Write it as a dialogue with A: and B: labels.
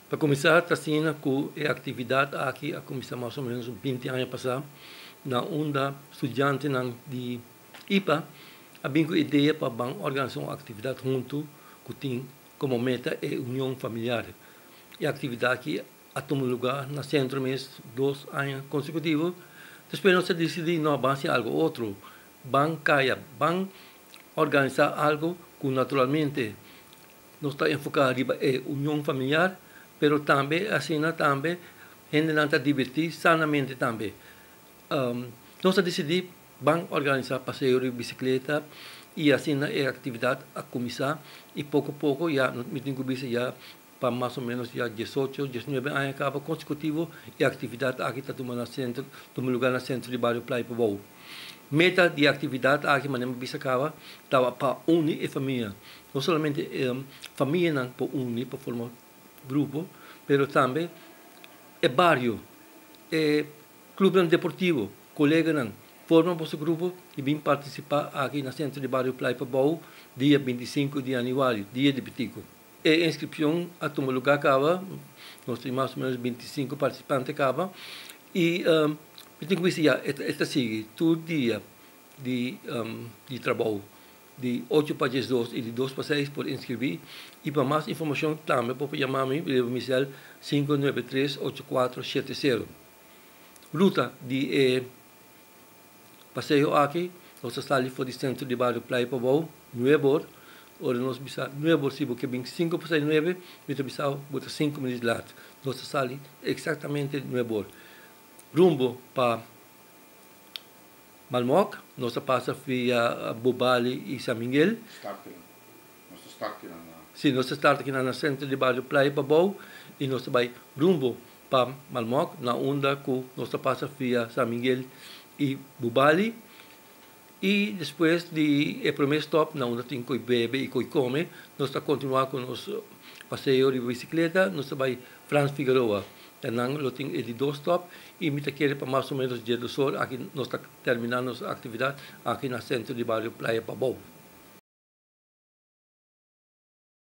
A: Pa kuminsá ta asina ku e aktividat aki a kuminsá mas o ménos un 20 aña pasá na unda studiantenan di IPA a bin ku idea pa ban organisá un aktividat huntu ku tin komo meta e union familiar. E aktividat aki a tuma lugá na sentro mes 2 aña konsekutivo. Despues nos a disidí, no, ban hasi algu otro, ban kaya, ban organisá algu ku naturalmente nos ta enfoká riba e union familiar, pero tambe asina tambe hendenan ta divertí sanamente tambe. Nos a disidí ban organisá paseo di bisikleta i asina e aktividat a kuminsá i poko poko ya mi tin ku bisa ya pa mas o ménos ya 18, 19 aña kaba konsekutivo e aktividat aki ta tuma na sentro, tuma lugá na sentro di bario Playa Pabou. Meta di e aktividat aki, manera mi bisa kaba, tabata pa uni e famia. No solamente famianan por uni pa forma grupo, pero tambe e bario, e klupnan deportivo, koleganan, forma boso grupo i bin partisipá aki na sentro di bario Playa Pabou dia 25 di yanüari, dia di Betico. E inskripshon a tuma lugá kaba, nos tin mas o ménos 25 partisipante kaba i mi tin ku bisa ya e ta sigui tur dia di trabou di 8 pa 12 i di 2 pa 6 por inskribí i pa mas informashon tambe por yama mi riba mi sèl 593 8470. Ruta di e paseo aki, nos ta sali for di sentro di bario Playa Pabou 9 or. Ora nos bisa 9 or, si bo ke bin 5 pa 9, mi ta bisa bo ta 5 minüt lat. Nos ta sali eksaktamente 9 or. Rumbo pa Malmok, nos ta pasa via Bubali i San Miguel.
B: Start aki. Nos ta start aki na.
A: Si, nos ta start aki na sentro di bario Playa Pabou i nos ta bai rumbo pa Malmok, na unda ku nos ta pasa via San Miguel i Bubali. I despues di e promé stop na unda tin koi bebe i koi kome, nos ta kontinuá ku nos paseo riba bisikleta, nos ta bai Frans Figueroa. Einan lo tin e di 2 stop i mi ta kere pa mas o ménos 12 or aki nos ta terminá nos aktividat aki na sentro di bario Playa Pabou.